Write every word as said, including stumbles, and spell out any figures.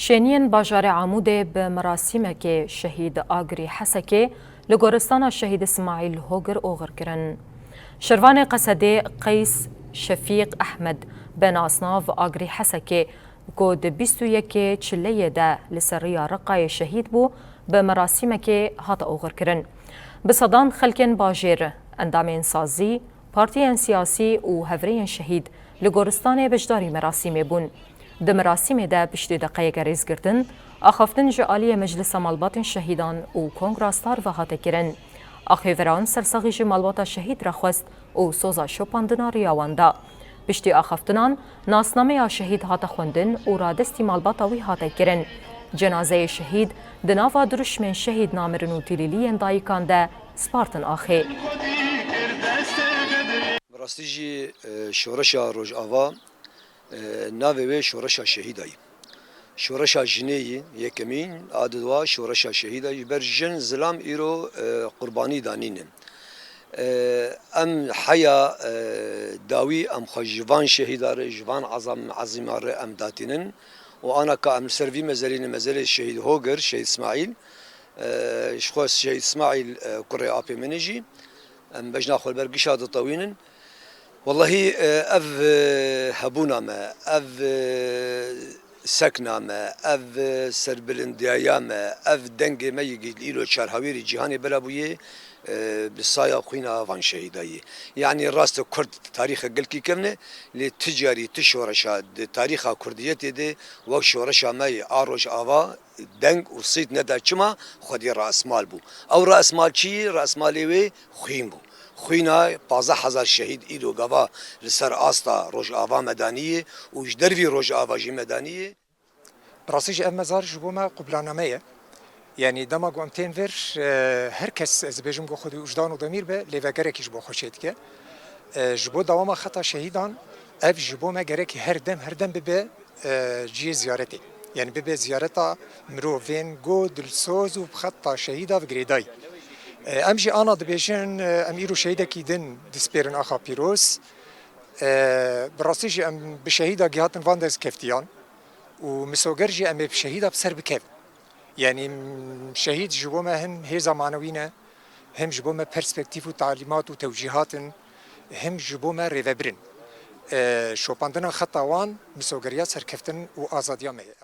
Şêniyên bajarê Amûdê bi merasîmekê Şehîd Agirî Hesekê li goristana Şehîd Îsmaîl Hogir oxir kirin. Şervanê Qesedê Qeys Şefîq Ehmed bi nasnav Agirî Hesekê ku di bîst û yekê Çileyê de li ser riya Reqayê şehîd bû, bi merasîmekê hate oxirkirin. Bi sedan xelkên bajêr, endamên sazî, partiyên siyasî û hevrêyên şehîd li goristanê beşdarî merasîmê bûn. Di merasîmê de piştî deqeyeke rêzgirtin, axaftin ji aliyê Meclisa Malbatên Şehîdan û Kongra Star ve hate kirin. Axêveran sersaxî ji malbata şehîd re xwest û soza şopandina riya wan da. Piştî axaftinan, nasnameya şehîd hate xwendin û radestî malbata wî hate kirin. Cenazeyê şehîd di nava dirûşmên şehîd namirin û tîlîliyên dayikan de spartin axê. Bi rastî jî, e, şoreşa Rojava, e, navê wê şoreşa şehîda yî. Şoreşa jinê yî yekemîn, a diduwa şoreşa şehîda yî. Ji ber jin zilam îro, e, qurbanî danîne. E, em heya, e, dawî em xwe ji van şehîda re, ji van azam, ezîma re em datînin. Û ana ka em li ser vî mezelî ne, mezelê şehîd Hogir, şehîd Îsmaîl, e, ji xwe şehîd Îsmaîl, e, kurê apê min e jî, em bejna xwe li ber gişa ditewînin. Wellahî, e, ev, e, hebûna me, ev, e, sekna me, ev, e, serbilindiyaya me, ev dengê me yî îro çar hawîrî cîhanê bela bûye, e, bi saya xwîna van şehîda yî. Yanî rast e Kurd tarîxe gelkî kevn e, lê ti carî ti şoreşa di tarîxa Kurdiyetê de wek şoreşa me yê a Rojava deng û sît neda. Çima? Xwedî raesmal bû. Ew raesmal çi yî? Raesmalê wê xwîn bû. Xwîna pazdeh hezar şehîd îro gava li ser asta Rojava me danî yê û ji dervî Rojava jî me danî yê. Bi rastî jî ev mezar ji bo me qublaname ye. Yanî dema ku em tên vir, e, her kes, ez dibêjim ku xwedî wijdan û demîr be, lê vegerekî ji bo xwe çêdike. E, ji bo dewama xeta şehîdan, ev ji bo me gerekî her dem, her dem bibe, e, cihê ziyaretê. Yanî bibe ziyareta mirovên ku dilsoz û bi xeta şehîda ve girêdayî. E, em jî ana dibêjin, e, em îro şehîdekî din dispêrin axa pîroz. E, bi rastî jî em bi şehîda gihatin van dezkeftiyan û misoger jî em ê bi şehîda bi ser bikevin. Yanî, m, şehîd ji bo me him hêza manewî ne, him ji bo me perspektîf û talîmat û tewcîhat in, him ji bo me rêvebir in. E, şopandina xeta wan misogeriya serkeftin û azadiya me ye.